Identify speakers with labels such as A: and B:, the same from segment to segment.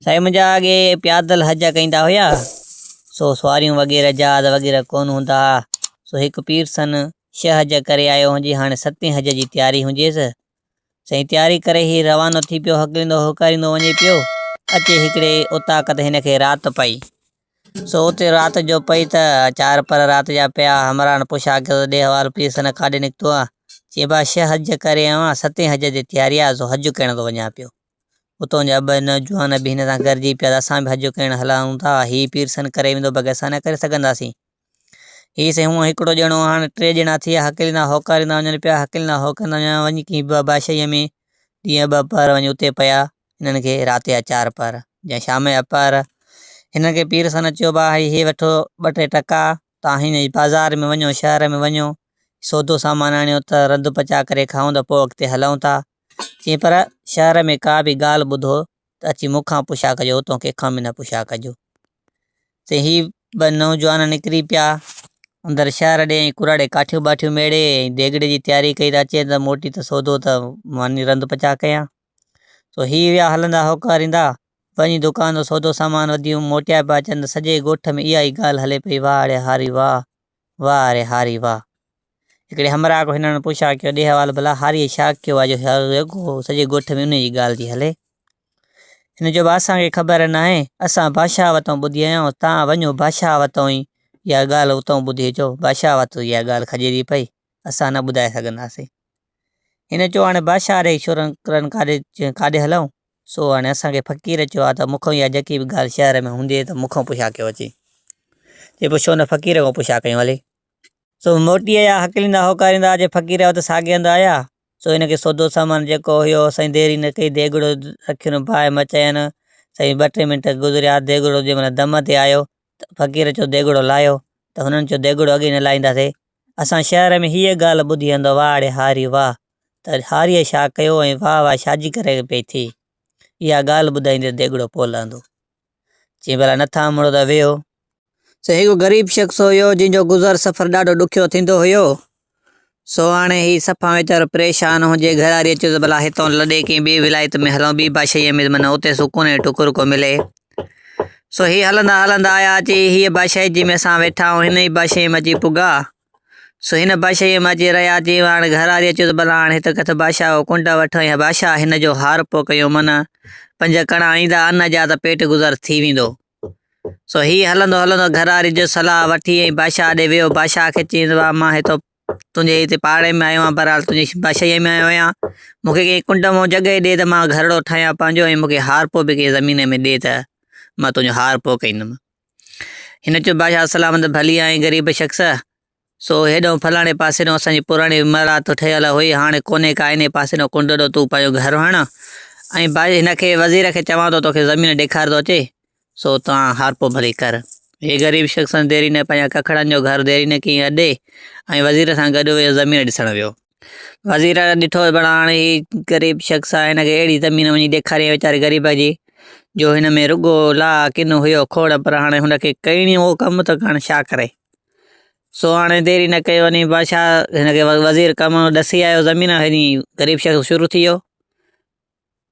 A: سائين منهنجا اڳي پيادل حج ڪيندا هيا سو سواريون وغيره جهاز وغيره ڪونه هوندا ها سو هڪ پيرسن ڇهه حج ڪري آيو هجي هاڻي ستين حج جي تياري هجيس سائين تياري ڪري هي روانو ٿي پيو هڪليندو هوڪاريندو وڃي پيو اچي هڪڙي اوطاق تي هن کي رات پئي سو اتي رات جو پئي ته چار پر رات جا پيا همراهن پڇا ڪيو ته ڏي حوال پيرسن ڪاڏي نڪتو آن چيائين ڀاء ڇهه حج ڪري آيو آهيان ستين حج جي تياري آهي سو حج ڪرڻ ٿو وڃان پيو. اتان جا ٻه نوجوان به هن سان گڏجي پيا ته اسان به حج ڪرڻ هلون ٿا. هي پيرسن ڪري ويندو باقي اسان نه ڪري سگهنداسين. هي سائين هونء هڪڙو ڄڻو هاڻ ٽي ڄڻا ٿي ويا هڪليندا هوڪاريندا وڃن پيا هڪليندا هوڪاريندا وڃن وڃي ڪنهن به بادشاهيء ۾ ڏينهن ٻه پهر وڃي اتي پيا هنن کي رات جا چار پهر يا شام جا پهر هنن کي پيرسن چيو ڀاء هي وٺو ٻه ٽي ٽڪا تان هن بازار ۾ وڃو شهر ۾ وڃو سودو سامان آڻيو ته رڌ پچاء ڪري کائون ته پوء اڳتي هلون ٿا. چيائين پر شهر ۾ ڪا به ڳالهه ٻڌو ته اچي مون کان پڇا ڪجو اتان ڪنهن کان به نه پڇا ڪجو. چيائين هي ٻه نوجوان نڪري پيا اندر شهر ڏي ۽ ڪراڙي ڪاٺيون ٻاٺيون ميڙي ۽ ديڳڙي جي تياري ڪئي ته اچي ته موٽي ته سودو ته ماني رند پچا ڪيان. سو هي ويا هلندا هوڪاريندا وڃي دڪان تان سودو سامان وڌيون موٽيا پيا اچن ته سڄي ڳوٺ ۾ اها ئي ڳالهه هلي پئي واهه اڙي هاري واهه واهه اڙي هاري واهه. هڪڙي همراهه کان هنن پڇا ڪيو، ڏي حوال ڀلا هاريء ڇا ڪيو آهي جو سڄي ڳوٺ ۾ انهيء جي ڳالهه ٿي هلي؟ هن چيو، ڀاء اسان کي خبر ناهي، اسان بادشاهه وتان ٻڌي آيا آهيون، توهان وڃو بادشاهه وتان ئي اها ڳالهه اتان ٻڌي اچو، بادشاهه وٽ اها ڳالهه کڄي ٿي پئي، اسان نه ٻڌائي سگهنداسين. هن چيو، هاڻي بادشاهه ڏي شرن ڪرن ڪاڏي هلون؟ سو هاڻي اسان کي فقير چيو آهي ته مون کان اها جيڪي به ڳالهه شهر ۾ هوندي ته مون کان پڇا ڪيو اچي. چي پوء ڇو نه فقير کان پڇا ڪيون هلي. سو موٽي آيا، هڪليندا هوڪاريندا اچي فقير وٽ ساڳئي هنڌ آيا. سو هن کي سودو سامان جيڪو هيو، سائين دير ئي نه ڪئي، ديڳڙو رکين باهه مچاين. سائين ٻه ٽي منٽ گذريا، ديڳڙو جنهن مهل دم تي آيو ته فقير چيو ديڳڙو لاهيو ته هنن چيو ديڳڙو اڳي نه لاهينداسين. اسان شهر ۾ هيء ڳالهه ٻڌي هنڌ واهه ڙي هاري واهه ته هاريء ڇا ڪيو ۽ واهه واهه ڇا جي ڪري پئي ٿي. اها ڳالهه ٻڌائيندي ديڳڙو پوء لهندو. چيائين ڀلا نٿا مڙو ته ويهو. سو هڪ غريب شخص هيو جنهن جو گذر سفر ڏاڍو ڏکيو ٿيندو هيو. سو هاڻي هي صفا ويچارو پريشان هجي گهر واري اچيس ڀلا هتان لڏي ڪنهن ٻي ولايت ۾ هلون ٻي بادشاهيء ۾ من اتي سڪون ۽ ٽڪر ڪو ملي. سو هي هلندا هلندا آيا اچي هيء بادشاهي جنهن ۾ اسان ويٺا آهيون هن ئي بادشاهيء ۾ اچي پڳا. سو هن بادشاهيء ۾ اچي رهيا چي هاڻ گهر واري اچيو ته ڀلا هاڻ هت ڪٿ بادشاهه ڪو ڪنڊ وٺ ۽ بادشاهه هن جو هارپو ڪيو من پنج ڪڻا ايندا ان جا ته پيٽ گذر ٿي ويندو. سو هي هلندو هلندو گهر واري جو صلاح وٺي ۽ بادشاهه ڏي ويو. بادشاهه کي چيائين ته ڀاء مان هتو تنهنجي هتي پاڙي ۾ آيو آهيان بهرحال تنهنجي بادشاهيء ۾ آيو آهيان. مون کي ڪنهن ڪنڊ مان جڳهه ڏي ته مان گهرڙو ٺاهيان پنهنجو ۽ مون کي هارپو به ڪنهن زمين ۾ ڏي ته مان تنهنجو هارپو ڪندم. هن چيو بادشاهه سلامت ڀلي آئين غريب شخص. سو هيڏانهن فلاڻي پاسي ڏانهن اسان جي پراڻي عمارت ٺهيل هئي، هاڻي ڪونهي ڪا، انهي پاسي ڏانهن ڪنڊ ڏو تون پنهنجو گهر هڻ ۽ هن کي وزير کي چوان ٿو توکي زمين ڏيکاري ٿو اچي، سو تان هارپو ڀلي ڪر. هي غريب شخص ديري نه پنهنجا ڪکڙن جو گهر ديري نه ڪيئن اڏي ۽ وزير سان گڏ ويو زمين ڏسڻ ويو. وزير ڏٺو ته ڀلا هاڻي هي غريب شخص آهي هن کي اهڙي زمين وڃي ڏيکاريائين ويچاري غريب جي جو هن ۾ رڳو لاهه ڪن هيو کوڙ پر هاڻي هن کي ڪرڻي هو ڪم ته هاڻي ڇا ڪري. سو هاڻي دير ئي نه ڪئي وڃي بادشاهه هن کي وزير ڪم ڏسي آيو زمين هني غريب شخص شروع ٿي ويو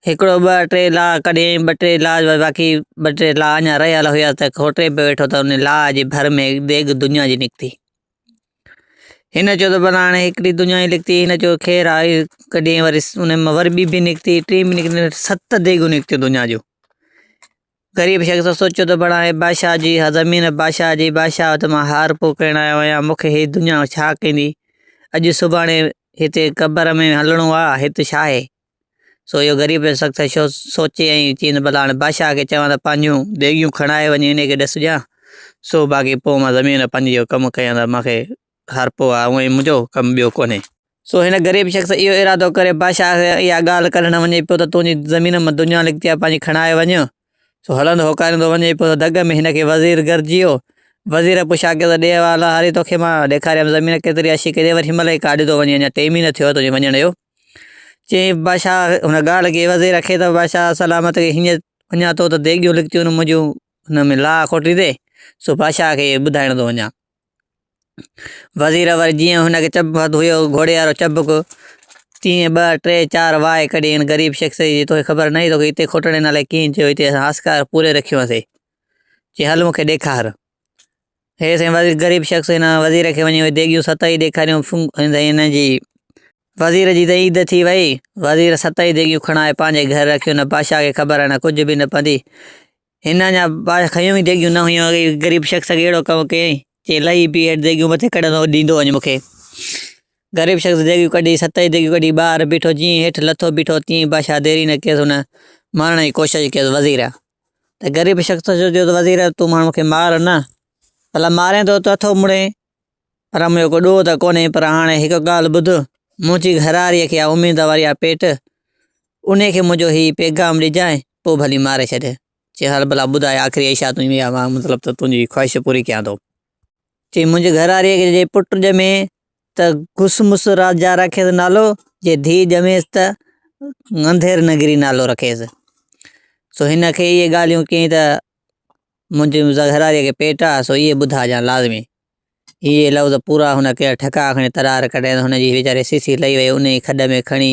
A: هڪڙو ٻه ٽي لاهه ڪڍيائين ٻه ٽي لاهه باقي ٻه ٽي لاهه اڃا رهيل هيا ته کوٽي پيو ويٺو ته ان لاهه جي ڀر ۾ ديڳ دنيا جي نڪتي هن چيو ته ڀلا هاڻي هڪڙي دنيا جي نڪتي هن چيو خير آهي ڪڍيائين وري ان مان وري ٻي به نڪتي ٽين به نڪتي ست ديڳون نڪتيون دنيا جون غريب شخص سوچيو ته بڻا هي بادشاهه جي اها زمين بادشاهه جي بادشاهه وٽ مان هارپو ڪرڻ آيو آهيان مون کي هي دنيا ڇا ڪندي اڄ سڀاڻي هتي قبر ۾ هلڻو آ هت ڇا آهي سو اهو غريب شخص سوچي ۽ چين ڀلا هاڻي بادشاهه کي چوان ته پنهنجون ديڳيون کڻائي وڃي انهي کي ڏسجان سو باقي پوء مان زمين پنهنجي جو ڪم ڪيان ته مان کي هارپو آ هونئن ئي منهنجو ڪم ٻيو ڪونهي. سو هن غريب شخص اهو ارادو ڪري بادشاهه کي اها ڳالهه ڪڍڻ وڃي پيو ته تنهنجي زمين مان دنيا نڪتي آهي پنهنجي کڻائي وڃ. سو هلندو هوڪاريندو وڃي پيو ته دڳ ۾ هن کي وزير گڏجي ويو. وزير پڇا ڪيو ته ڏي حوالا هاري توکي مان ڏيکاريم زمين ڪيتري اشي ڪري وري هن مهل ئي ڪاڏي ٿو وڃين اڃا ٽيم ئي نه ٿيو آهي تنهنجي وڃڻ جو. چيائين بادشاهه هن ڳالهه ڪئي وزير کي ته بادشاهه سلامت کي هيئن وڃان ٿو ته ديڳيون نڪتيون آهن منهنجون هن ۾ لاهه کوٽيندي سو بادشاهه کي ٻڌائڻ ٿو وڃان. وزير وري جيئن هن کي چٻ هيو گهوڙي وارو چٻڪ. تيئن ٻه، ٽي، چار واء ڪڍي هن غريب شخص جي توکي خبر ناهي توکي هتي کوٽڻ نالي ڪيئن چيو هتي اسان هاسڪار پوري رکيوسين. چي هل مون کي ڏيکار. هي سائين وزير غريب شخص هن وزير کي وڃي اهي ديڳيون ست ئي ڏيکاريون سائين هن جي وزير جي ته عيد ٿي وئي. وزير ست ئي ديڳيون کڻائي پنهنجي گهر رکيون نه بادشاهه کي خبر نه ڪجهه به نه پوندي. هن اڃا کنيون ئي ديڳيون نه هيون اڳي غريب شخص کي اهڙو ڪم ڪيائين چي لهي بيهه هيٺ ديڳيون مٿي ڪڍندو ڏيندو وڃ مون کي. غريب شخص ديڳيون ڪڍي ست ئي ديڳيون ڪڍي ٻاهر بيٺو جيئن هيٺ لٿو بيٺو تيئن بادشاهه دير ئي نه ڪيس هن مارڻ جي ڪوشش ڪيس وزير. ته غريب شخص چيو ته وزير تون ماڻهو کي مار نه، ڀلا مارين ٿو ته اٿو مڙئي، پر منهنجو ڪو ڏوهه ته ڪونهي، پر هاڻي هڪ ڳالهه ٻڌ، منهنجي گهرواريء کي آ اميد واري آ پيٽ، انهيء کي منهنجو هي پيغام ڏجانء، پوء ڀلي ماري ڇڏ. چي هل ڀلا ٻڌاء آخري اشا تنهنجي اها مان مطلب ته تنهنجي خواهش پوري ڪيان ٿو. چي منهنجي گهرواريء کي جي پٽ ڄمي ته گس مس راجا رکيس نالو، جي ڌيء ڄميس ته انڌير نگري نالو رکيس. سو هن کي اهي ڳالهيون ڪيائين ته منهنجي گهرواريء کي پيٽ آ، سو اهي ٻڌائجان لازمي. اهي لفظ پورا هن ڪيا، ٺڪاء کڻي ترار ڪڍيائين ته هن جي ويچاري سيسي لهي وئي، انهيء کڏ ۾ کڻي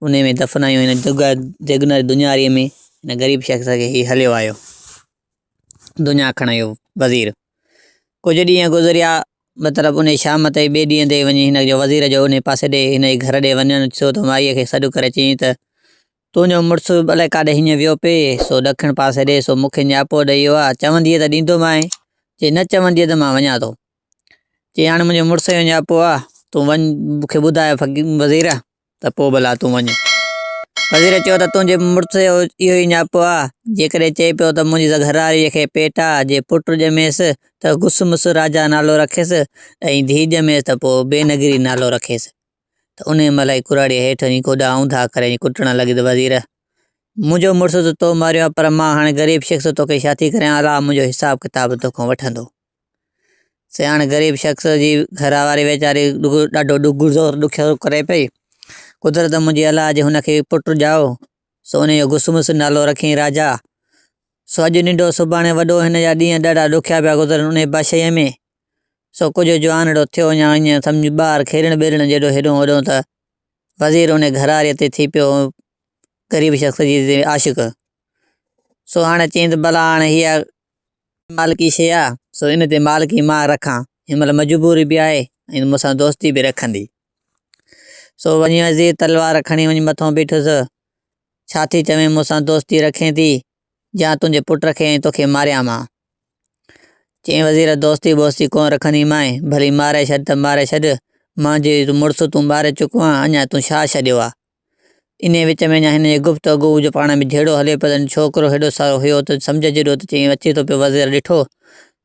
A: انهيء ۾ دفنايون. هن دنياريء ۾ هن غريب شخص کي هي هليو آيو. دنيا کڻ اهو وزير. ڪجهه ڏينهن گذريا، مطلب انهيء شام تائين ٻئي ڏينهن تي وڃي هن جو وزير جو انهيء پاسي ڏي هن جي گهر ڏي وڃڻ ٿيو ته مائيء کي سڏ ڪري چيائين ته، تنهنجو مڙس الائي ڪاڏي هيئن ويو پئي، سو ڏکڻ پاسي ڏي، سو مون کي نياپو ڏئي ويو آ، چوندينء ته ڏيندومانء، جي نه چوندينء ته مان وڃان ٿو. چيائين هاڻي منهنجي مڙس جو نياپو آ، تون وڃ مون کي ٻڌاء وزير ته پوء ڀلا تون وڃ. وزير چيو ته تنهنجي مڙس جو اهو ئي نياپو آ، جيڪڏهن چئي پيو ته منهنجي گهرواريء کي پيٽ آ، جي پٽ ڄميس ته گس مس راجا نالو رکيس ۽ ڌيء ڄميس ته پوء بي نگري نالو رکيس. ته انهيء مهل ئي ڪراڙيء هيٺ وڃي گوڏا اونڌا ڪري وڃي ڪٽڻ لڳي ته وزير! منهنجو مڙس ته تو ماريو آهي، پر مان هاڻي غريب شخص توکي ڇا ٿي ڪريان، الله منهنجو حساب ڪتاب توکان وٺندو. سياڻ غريب شخص جي گهر واري ويچاري ڏاڍو ڏک ڏکيو ڪري پئي. قدرت منهنجي الله جي هن کي پٽ ڄائو، سو انهيء جو گس مس نالو رکيائين راجا. سو اڄ ننڍو سڀاڻي وڏو هن جا ڏينهن ڏاڍا ڏکيا پيا گذرن انهيء بادشاهيء ۾. سو ڪجهه جوانڙو ٿيو يا ائين سمجهه ٻاهر کيڏڻ ٻيڏڻ جيڏو هيڏو هوڏو ته وزير ان گهراريء تي ٿي پيو غريب شخص جي عاشق. سو هاڻي چيائين ته ڀلا هاڻي هيء مالڪي شيء آ، سو ان تي مالڪي مان رکان. هن مهل مجبوري به آهي ۽ مون سان دوستي به رکندي. سو وڃي وزير تلوار کڻي وڃي مٿو بيٺس. ڇا ٿي چوين مون سان دوستي رکين ٿي يا تنهنجي پٽ کي ۽ توکي ماريان مان؟ چيائين وزير دوستي ٻوستي ڪونه رکنديمانء، ڀلي ماري ڇڏ ته ماري ڇڏ، مانجو مڙس تون ماري چڪو آن، اڃا تون ڇا ڇڏيو آ؟ انهيء وچ ۾ اڃا هن جي گفتگو جو پاڻ ۾ جهيڙو هليو پيو ته ڇوڪرو هيڏو سارو هيو ته سمجهه جيڏو ته چيائين اچي ٿو پيو وزير ڏٺو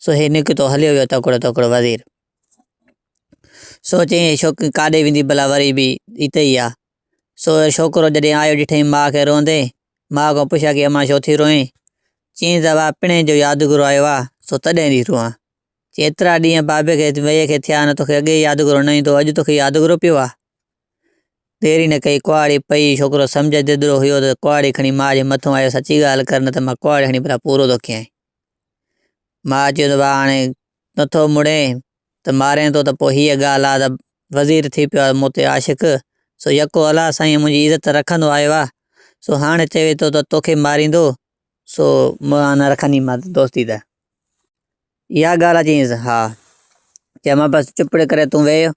A: سو هي نڪتو هليو ويو تڪڙو تڪڙو وزير سو چيائين هي ڇوڪري ڪاڏي ويندي ڀلا وري به هتي ئي آ سو ڇوڪرو جڏهن آيو ڏٺائين ماء کي روئندي ماء کان پڇيا ڪي امان ڇو ٿي روئين چيائين ته وا پڻهين جو يادگيرو آيو آ سو تڏهن ٿي روئان چي ايترا ڏينهن بابي کي وئي کي ٿيا نه توکي اڳي يادگيرو نه ايندو اڄ توکي يادگيرو پيو آ دير ئي نه ڪئي، ڪهاڙي پئي، ڇوڪرو سمجهه جيترو هيو ته ڪهاڙي کڻي ماء جي مٿو آيو، سچي ڳالهه ڪر نه ته مان ڪهاڙي هڻي ڀلا پورو ٿو ڪيانء. ماء چيو ته ڀاء هاڻي نٿو مڙين ته مارين ٿو ته پوء هيء ڳالهه آ ته وزير ٿي پيو آ مون تي عاشق، سو يڪو الله سائين منهنجي عزت رکندو آيو آ، سو هاڻي چوي ٿو ته توکي ماريندو، سو مان نه رکنديمانس دوستي ته. اها ڳالهه چيائينس، ها. چيائين، بس چپڙ ڪري تون ويهه،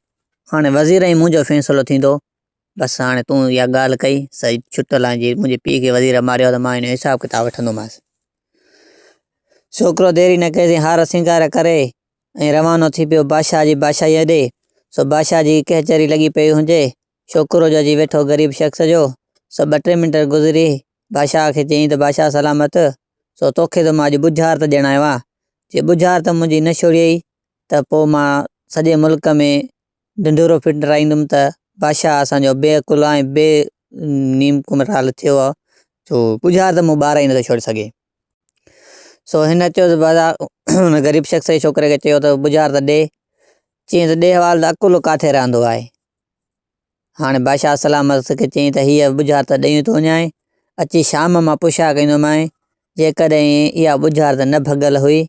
A: هاڻي وزير ۽ منهنجو فيصلو ٿيندو. بس هاڻي تون اها ڳالهه ڪئي، سا ڇٽل آهين، جي منهنجي پيء کي وزير ماريو آهي ته مان هن جو حساب ڪتاب وٺندومانس. ڇوڪرو دير ئي نه ڪئي، هار سينگار ڪري ۽ روانو ٿي پيو بادشاهه جي بادشاهيء ڏي. سو بادشاهه جي ڪهچري لڳي پئي هجي. ڇوڪرو جو اچي ويٺو غريب شخص جو، سو ٻه ٽي منٽ گذري بادشاهه کي چيائين ته بادشاهه سلامت، سو توکي ته مان اڄ ٻجهارت ڏيڻ آيو آهيان، جي ٻجهارت منهنجي نه ڇوڙيئي ته پوء مان سڄي ملڪ ۾ ڍنڍورو ڦٽرائيندم ته بادشاهه اسان جو بي عقل ۽ بي نيم ڪمرال ٿيو آهي، جو ٻجهارت مون ٻار ئي نٿو ڇوڙي سگهي. سو هن چيو ته بادشاهه هن غريب شخص جي ڇوڪري کي چيو ته ٻجهارت ڏي، چيائين ته ڏي حوال ته عقل ڪاٿي رهندو آهي. هاڻي بادشاهه سلامت کي چيائين ته هيء ٻجهارت ڏيئي ٿو وڃانء، اچي شام مان پڇا ڪندومانء، جيڪڏهن اها ٻجهارت نه ڀڳل هئي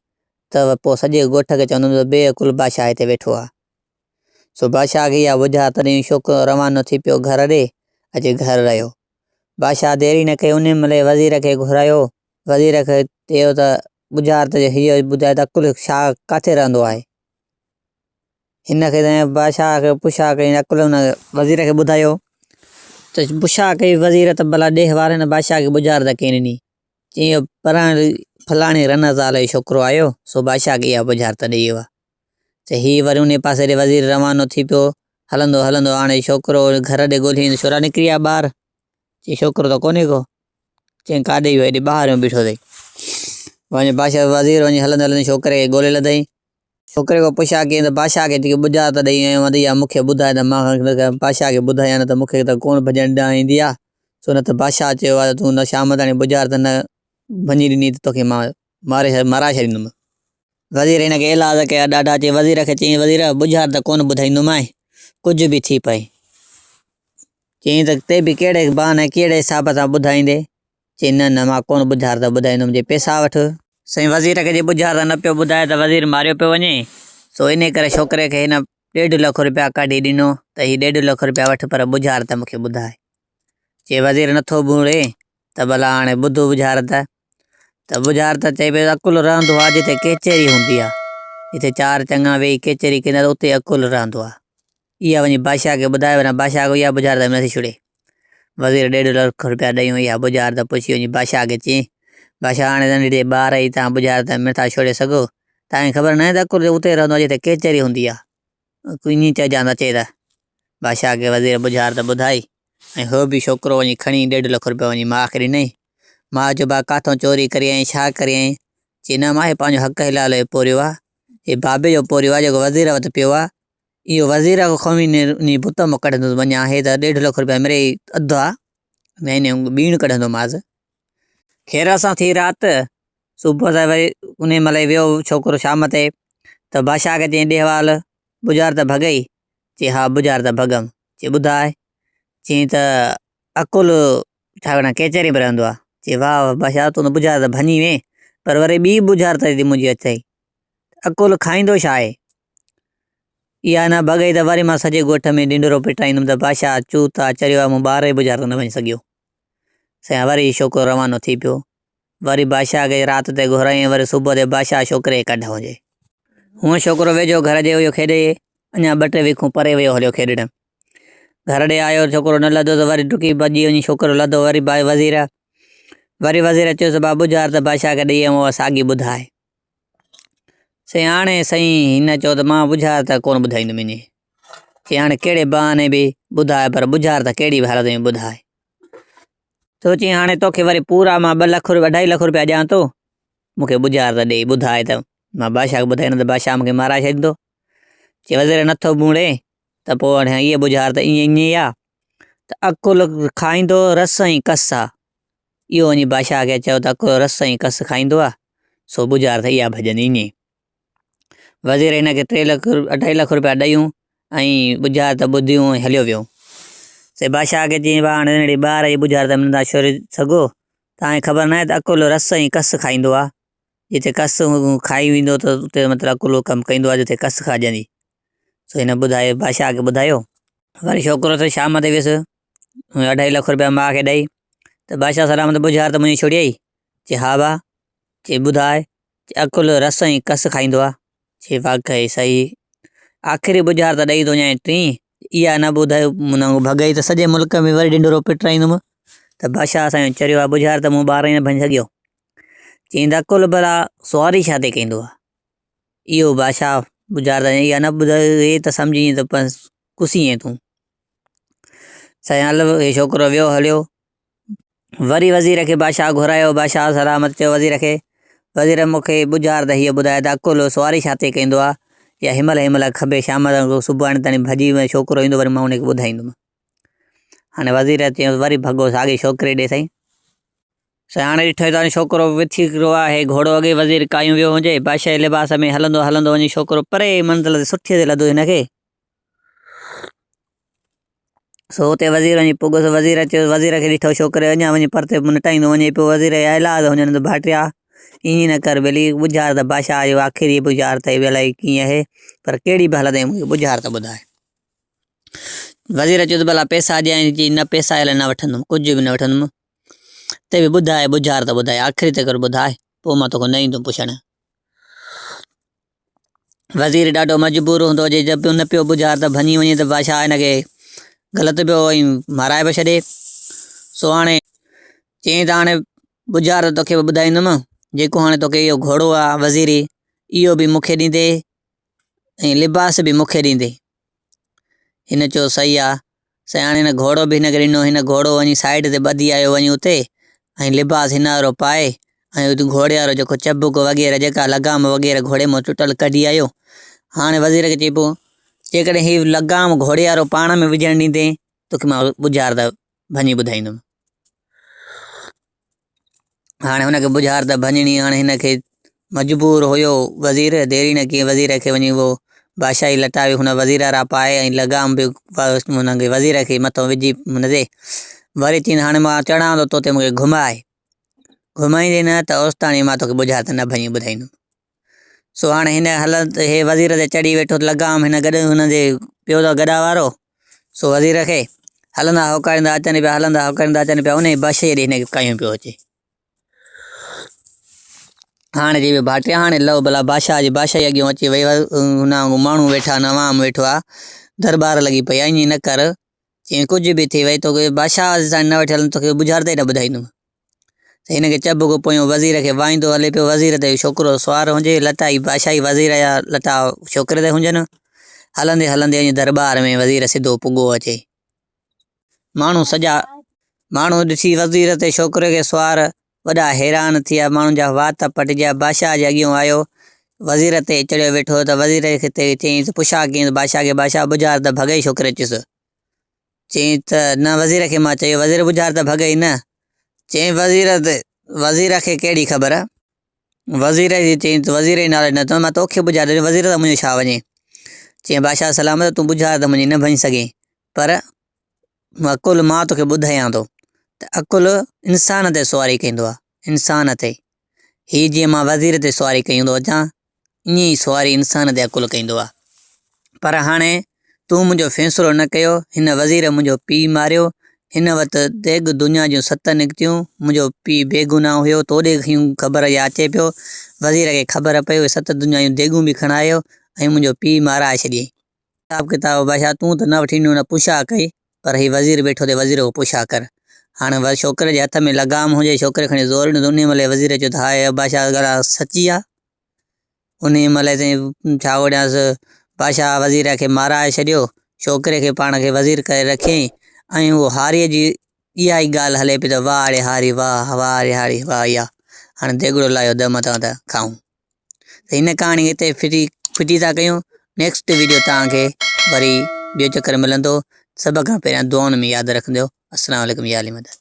A: ته پوء سڄي ڳوٺ کي چوندم ته بي عقل بادشاهه هتي ويٺو آهي. سو بادشاهه کي اها ٻجهارت ڏيئي شوڪ روانو ٿي پيو گهر ڏي. اچي گهر رهيو. بادشاهه دير ئي نه ڪئي، انهيء مهل ئي وزير کي گهرايو. وزير کي چيو ته ڳجهار ته هيء ٻڌاء ته عقل شاهه ڪاٿي رهندو آهي؟ هن کي بادشاهه کي پڇا ڪئي، عقل ان وزير کي ٻڌايو ته پڇا ڪئي وزير ته ڀلا ڏيهه وارن بادشاهه کي ڳجهار ته ڪين ڏني؟ چيائين فلاڻي رن زال جو ڇوڪرو آيو، سو بادشاهه کي اها ڳجهار ته ڏيئي ويو آهي. ته هي وري انهي پاسي ڏي وزير روانو ٿي پيو. هلندو هلندو هاڻي ڇوڪرو گهر ڏي ڳولهيندو ڇورا نڪري آيا ٻاهر. چي ڇوڪرو ته ڪونهي ڪو. چيائين ڪاڏي ويو هيڏي ٻاهر بيٺو اٿئي. وڃي بادشاهه وزير وڃي هلندي هلندي ڇوڪري کي ڳولي لڌائين. ڇوڪري کان پڇا ڪيائين ته بادشاهه کي جيڪي ٻجهار ته ڏئي آيو آهيان ته اها مون کي ٻڌاء ته مان بادشاهه کي ٻڌايان نه ته مون کي ته ڪونه ڀڄڻ ڏانهن ايندي آهي. سو نه ته بادشاهه چيو آهي ته تون نه شام تاڻي ٻجهار ته نه ڀڃي ڏني ته توکي مان ماري مارائي ڇڏيندم. وزير هن کي ايلاز ڪيا ڏاڍا، چي وزير کي چيائين، وزير! ٻجهار ته ڪونه ٻڌائيندومانء، ڪجهه به ٿي پئي. چيائين ته تي به ڪهڙي بهاني ڪهڙي حساب سان ٻڌائيندين؟ چيائين، نه نه، مان ڪونه ٻجهار ته ٻڌائيندم، جي پئسا وٺ. سائين وزير کي جي ٻجهار ته نه پيو ٻڌائي ته وزير ماريو پيو وڃي، سو انهي ڪري ڇوڪري کي هن ڏيڍ لک روپيا ڪڍي ڏنو ته هي ڏيڍ لک روپيا وٺ پر ٻجهار ته مون کي ٻڌاء. چي وزير نٿو ٻوڙي ته ڀلا هاڻي ٻڌ ٻجهار ته. ته ٻجهار ته چئي پيو ته عقل رهندو آهي جتي ڪچهري هوندي آهي. جتي چار چڱا ويهي ڪچهري ڪندا ته اتي عقل رهندو آهي. اها وڃي بادشاهه کي ٻڌائي ورنه بادشاهه کي اها ٻجهار ته نٿي ڇڙي. وزير ڏيڍ لک روپيا ڏيون اها ٻجهار ته پڇي وڃي بادشاهه کي چئين. بادشاهه هاڻي ننڍڙي ٻار ئي تان ٻجهار ته نٿا ڇوڙي سگهو. تان کي خبر ناهي ته عقل اتي رهندو آهي جتي ڪچهري هوندي آهي. ائين چئجان ته اچي ته بادشاهه کي وزير ٻجهار ته ٻڌائي. ۽ هو به ڇوڪرو وڃي کڻي ڏيڍ لک روپيا وڃي ماء کي ڏنائين. ماء چيو ڀاء ڪاٿئون چوري ڪري آئين ڇا ڪري آئين؟ چي نه ماء هي پنهنجو حق حلال جو پورهيو آ. هي بابي جو پورهيو آ جيڪو وزير وٽ پيو آ. اهو وزير کان به انهي بت مان ڪڍندس وڃان هي ته ڏيڍ لک روپيا مڙئي اڌ آ. ۾ انهي ٻيڻ ڪڍندومانس. خير سان ٿي رات. صبح سان وري انهي مهل ئي ويو ڇوڪرو شام تي ته بادشاهه کي چيائين ڏي حوال ٻجهار ته ڀڳئي؟ چي ها ٻجهار ته ڀڳم. چي ٻڌاء؟ چيائين ته عقل ڇا ڪرڻ ڪيچري ۾ رهندو آهي. چي واهه واهه بادشاهه تون ته ٻجهار ته ڀڃي وئين پر وري ٻي ٻجهار ته منهنجي اٿئي. عقل کائيندو ڇا آهي؟ اها نه ڀڳئي ته وري مان سڄي ڳوٺ ۾ ڍنڍورو پٽرائيندم ته بادشاهه چوت آ چريو آ مون ٻار ئي ٻجهار ته نه ڀڃي سگهيو. سائين وري ڇوڪرو روانو ٿي پيو. وري بادشاهه کي رات تي گهرايائين وري صبح تي بادشاهه ڇوڪري کي ڪڍ هجي. هونء ڇوڪرو ويجهو گهر جي هيو کيڏي اڃا ٻه ٽي وکون پري ويو هليو کيڏڻ. گهر ڏي آيو ڇوڪرو نه لڌو ته وري ڊڪي ڀڄي وڃي ڇوڪرو لڌو وري وزير وري وزير چيس با ٻجهار ته بادشاهه کي ڏئي آيو اها ساڳي ٻڌاء. سائين هاڻي سائين هن چيو ته مان ٻجهار ته ڪونه ٻڌائيندم ائين. چي هاڻي ڪهڙي بهاني به ٻڌاء پر ٻجهار ته ڪهڙي به حالت ۾ ٻڌاء. سو چيائين هاڻي توکي وري پورا مان ٻه لک اڍائي لک روپيا ڏيان ٿو، مون کي ٻجهار ته ڏيئي ٻڌاء ته مان بادشاهه کي ٻڌائيندس ته بادشاهه مون کي مارائي ڇڏيندو. چي وزير نٿو ٻوڙي ته پوء هاڻي هيء ٻجهار ته ائين ائين ئي آ ته عقل کائيندو رس ۽ ڪس آ. اهو وڃي بادشاهه کي چيو ته عقل رس ۽ ڪس کائيندو آ، سو ٻجهار ته اها ڀڄندي ائين. وزير هن کي ٽي لک اڍائي لک روپيا ڏيون ۽ ٻجهار ته ٻڌيون ۽ هليو ويو. سي بادشاهه کي چيائين ڀاء هاڻي ننڍڙي ٻار جي ٻجهار ته نٿا ڇوڙي سگهو، توهان کي خبر ناهي ته عقل رس ۽ ڪس کائيندو آهي، جتي ڪس کائي ويندو ته اتي مطلب عقل ڪم ڪندو آهي جتي ڪس کائجندي. سو هن ٻڌايو بادشاهه کي ٻڌايو. وري ڇوڪرو ته شام تي ويس اڍائي لک روپيا ماء کي ڏئي ته بادشاهه سلامت ٻجهار ته منهنجي ڇوڙيائي؟ چي ها ڀاء، چي ٻڌاء چي عقل رس ۽ ڪس کائيندو آ. چي واقعي صحيح. آخري ٻجهار ته ڏئي ٿو وڃانء ٽين، اها نه ٻڌايو مون ڀڳئي ته سڄي ملڪ ۾ وري ڍنڍورو پٽرائيندم ته بادشاهه اسان جو چريو آ ٻجهار ته مون ٻار ئي نه ڀڃي سگهيو. چيائين ته عقل ڀلا سواري ڇا تي ڪندو آ. اهو بادشاهه ٻجهار ته اها نه ٻڌائي ته سمجهين ته بس ڪسي آهين تون. سائين هل هي ڇوڪرو ويو هليو. وري وزير کي بادشاهه گهرايو. بادشاهه سلامت چيو وزير کي، وزير مون کي ٻجهار ته هيء ٻڌاء ته عقل سواري ڇا تي ڪندو آهي يا هن مهل هن مهل کٻي شام تائين سڀاڻي تائين ڀڄي وڃي ڇوڪرو ايندو وري مان ان کي ٻڌائيندم. هاڻي وزير چيو وري ڀڳو ساڳي ڇوڪري ڏي سائين. سائين هاڻي ڏٺو ته ڇوڪرو وٿي رهيو آهي گهوڙو اڳي وزير ڪاهيون ويو هجي بادشاهي لباس ۾ هلندو هلندو وڃي ڇوڪرو پري منزل تي سٺي تي لڌو هن کي. سو اتي وزير وڃي پڳس، وزير چيس، وزير کي ڏٺو ڇوڪري اڃا وڃي پرتي نٽائيندو وڃي پيو، وزير جا ايلاز هجن ته ڀائٽيا ائين نه ڪر ٻيلي، ٻجهار ته بادشاهه جو آخري ٻجهار اٿئي، الائي ڪيئن آهي، پر ڪهڙي به حالت ۾ مون کي ٻجهار ته ٻڌاء. وزير چيو ته ڀلا پئسا ڏيانء چي نه پئسا الائي نه وٺندم ڪجهه به نه وٺندم ته به ٻڌاء ٻجهار ته ٻڌاء آخري تڪر ٻڌاء پوء مان توکان نه ايندم پڇڻ. وزير ڏاڍو مجبور هوندو جي جب نه پيو ٻجهار ته ڀڃي وڃي ته بادشاهه هن کي غلط پيو ۽ مارائي به ڇڏي سو هاڻي چيائين ته هاڻي ٻجهار ته توکي به ٻڌائيندم جيڪو هاڻي توکي اهو گهوڙو آ وزيري اهو به مون کي ڏيندي ۽ لباس به مون کي ڏيندي هن چيو صحيح آ سائين هاڻي هن گهوڙو به هن کي ڏنو هن گهوڙو وڃي سائيڊ تي ٻڌي آيو وڃي اتي ۽ لباس هن وارو پائي ۽ گهوڙي وارو جيڪو چبڪ وغيره جيڪا لگام وغيره گهوڙي مان ٽٽل ڪڍي آيو هاڻي وزير کي چئي پيو جيڪڏهن هي لگام گهوڙي وارو پاڻ ۾ وجهڻ ڏيندين توکي مان ٻجهار ته ڀڃي ٻڌائيندم هاڻي هن کي ٻجهار ته ڀڃڻي هاڻي هن کي مجبور هيو وزير ديري نه ڪيئي وزير کي وڃي اهو بادشاهي لٽا به هن وزير وارا پائي ۽ لگام به هن کي وزير کي مٿو وجهي هن تي وري چئين هاڻي مان چڙهان ٿو تو تي مون کي گهمائي گهمائيندي نه ته اوستاڻي مان توکي ٻجهار ته نه ڀڃي ٻڌائيندم سو هاڻي هن هلت هي وزير تي چڙهي ويٺو لگام هن گڏ هن جي پيو ته گڏا وارو سو وزير کي هلندا هوڪاريندا اچن پيا هلندا هوڪاريندا اچن پيا انهي بادشاهي ڏي هن کي ڪاهيون پيو اچي هاڻي جي ڀاٽيا هاڻي لو بلا بادشاهه جي بادشاهي اڳيون اچي وئي هن ماڻهو ويٺا آهن عوام ويٺو آهي دربار لڳي پئي آهي ائين نه ڪر چيائين ڪجهه به ٿي وئي توکي بادشاهه سان نه وٺي هلندم توکي ٻجهارت ئي نه ٻڌائيندم ته هن کي چبڪو پويون وزير کي وائيندو هلي پيو وزير تي ڇوڪرو سوار هجي لٽا ئي بادشاهي وزير جا لٽا ڇوڪري تي هجن هلندي هلندي وڃي درٻار ۾ وزير سڌو پڳو اچي ماڻهو سڄا ماڻهو ڏسي وزير تي ڇوڪري کي سوار وڏا حيران ٿيا، ماڻهن جا وات پٽجيا، بادشاهه جي اڳيون آيو، وزير تي چڙهيو ويٺو ته وزير کي چيائين ته پڇا ڪيائين ته بادشاهه کي بادشاهه ٻجهار ته ڀڳئي ڇوڪري چيس. چيائين ته نه وزير کي مان چيو وزير ٻجهار ته ڀڳئي نه. چيائين وزير ته وزير کي ڪهڙي خبر. وزير جي چيائين ته وزير جي نالي نه ته مان توکي ٻجهار ڏني وزير ته منهنجو ڇا وڃي. چيائين بادشاهه سلامت تون ٻجهار ته منهنجي نه ڀڃي سگهين پر عقل مان توکي ٻڌايان ٿو ته عقل انسان تي سواري ڪندو آهي انسان تي هي جيئن مان وزير تي سواري ڪندو اچان ائين ئي سواري انسان تي عقل ڪندو آهي پر هاڻي تون منهنجو فيصلو نه ڪيو هن وزير منهنجو پيء ماريو هن وٽ ديڳ دنيا جون ست نڪتيون منهنجو پيء بيگناهه هيو تو ڏي خبر اها اچي پيو وزير کي خبر پئي اهي ست دنيا جون ديڳون به کڻايو ۽ منهنجو پيء مارائي ڇڏيائين حساب ڪتاب بادشاهه تون ته نه وٺي ڏنو نه پڇا ڪئي پر هي وزير ويٺو ٿي وزير کان پڇا ڪر. هاڻي ور ڇوڪري جي هٿ ۾ لغام هجي ڇوڪري کڻي زور ڏنو ته انهيء مهل وزير چيو ته هاء بادشاهه ڳالهه سچي آ. انهيء مهل سائين ڇا وڙهيانس بادشاهه وزير کي مارائي ڇڏيو ڇوڪري کي پاڻ کي وزير ڪري رکيائين ۽ اهو هاريء جي اها ئي ڳالهه هلي پئي ته واهه ڙي هاري واهه واهه ڙي هاري واهه اها هاڻي ديڳڙو لاهيو دم تان ته کائون. ته هن ڪهاڻي کي هتي ڦٽي ڦٽي ٿا ڪيون نيڪسٽ ويڊيو توهان کي وري ٻيو چڪر ملندو سڀ کان پهريان دعائن ۾ ياد رکندو السلام عليڪم يا علي مدد.